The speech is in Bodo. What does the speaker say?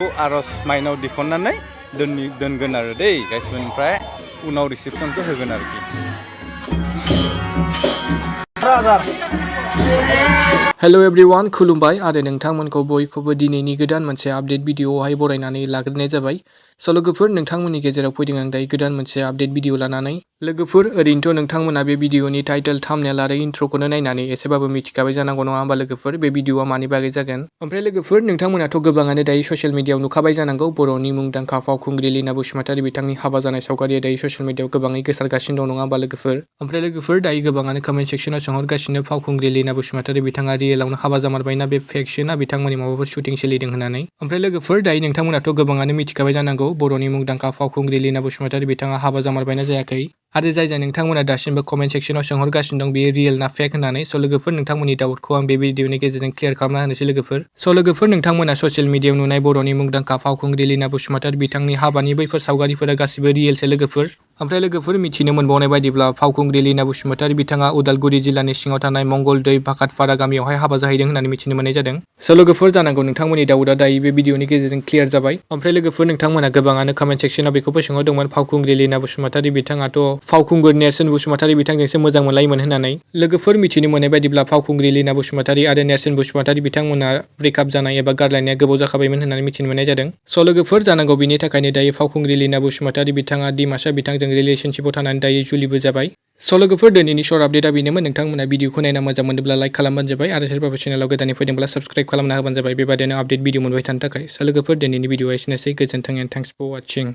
आरज माइनाव दिखननानै दोनगोन आरो दै गाइस ओमफ्राय उनाव रिसेपसनखौ होगोन आरोखि। हेलो एवरीवन खुलुमबाय आरो नोंथांमोनखौ बयखौबो दिनैनि गोदान मोनसे आपडेट भिडिअआवहाय बरायनानै लाग्रोनाय जाबाय। स' लोगोफोर नोंथांमोननि गेजेराव फैदों आं दायो गोदान मोनसे आपडेट भिडिअ लानानै। लोगोफोर ओरैनोथ' नोंथांमोना बे भिडिअनि टाइटेल थाम्बनेल आरो इन्ट्र'खौनो नायनानै एसेबाबो मिथिखाबाय जानांगौ नङा होमबा लोगोफोर बे भिडिअआ मानि बागै जागोन। ओमफ्राय लोगोफोर नोंथांमोनाथ' गोबाङानो दायो ससियेल मिडियाआव नुखाबाय जानांगौ बर'नि मुंदांखा फावखुंग्रि लीना बसुमतारी बिथांनि हाबा जानाय सावगारिया दायो ससियेल मिडियाआव गोबाङै गोसारगासिनो दं नङा होमबा लोगोफोर। ओमफ्राय लोगोफोर दायो गोबाङानो कमेन्ट सेक्सनाव सोंहरगासिनो फावखुंग्रि लीना बसुमतारी बिथाङा रियेलावनो हाबा जामारबायना बे फेक्सना बिथांमोननि माबाफोर शुटिं सोलिदों होननानै। ओमफ्राय लोगोफोर दायो नोंथांमोनाथ' गोबाङानो मिथिखाबाय जानांगौ बर'नि मुंदांखा फावखुंग्रि लीना बसुमतारी बिथाङा हाबा जामारबायना जायाखै। आरो जाय नोंथांमोना दासिमबो कमेन्ट सेक्सनाव सोंहरगासिनो दं बेयो रियेल ना फेक होननानै। स' लोगोफोर नोंथांमोननि डाउटखौ आं बे भिडिअनि गेजेरजों क्लियार खालामना होनोसै लोगोफोर। स' लोगोफोर नोंथांमोना ससियेल मिडियाआव नुनाय बर'नि मुंदांखा फावखुंग्रि लीना बसुमतारी बिथांनि हाबानि बैफोर सावगारिफोरा गासिबो रियेलसो लोगोफोर। ओमफ्राय लोगोफोर मिथिनो मोनबावनाय बायदिब्ला फावखुंग्रि लीना बसुमतारी बिथाङा उदालगुरि जिल्लानि सिङाव थानाय मंगलदै भाखातपारा गामियावहाय हाबा जाहैदों होननानै मिथिनो मोननाय जादों। स' लोगोफोर जानांगौ नोंथांमोननि डाउटआ दायो बे भिडिअनि गेजेरजों क्लियार जाबाय। ओमफ्राय लोगोफोर नोंथांमोना गोबाङानो कमेन्ट सेक्सनाव बेखौबो सोंहरदोंमोन फावखुंग्रि लीना बसुमतारी बिथाङाथ' फावखुंगुर नेरसोन बसुमतारी बिथांजोंसो मोजां मोनलायोमोन होननानै। लोगोफोर मिथिनो मोननाय बायदिब्ला फावखुंग्रि लीना बसुमतारी आरो नेरसोन बसुमतारी बिथांमोना ब्रेकआप जानाय एबा गारलायनाया गोबाव जाखाबायमोन होननानै मिथिनो मोननाय जादों। स' लोगोफोर जानांगौ बिनि थाखायनो दायो फावखुंग्रि लीना बसुमतारी बिथाङा दिमासा बिथांजों रिलेशनशिपआव थानानै दायो जुलिबो जाबाय। स' लोगोफोर दिनैनि शर्ट आपडेटआ बेनोमोन। नोंथांमोना भिडिअखौ नायना मोजां मोनोब्ला लाइक खालामबानो जाबाय आरो सोरबाफोर चेनेलाव गोदानै फैदोंब्ला साबस्क्राइब खालामना होबानो जाबाय बेबादिनो आपडेट भिडिअ मोनबाय थानो थाखाय। स' लोगोफोर दिनैनि भिडिअआ एसेनोसै गोजोन्थों एन्ड थेंक्स फर वाचिं।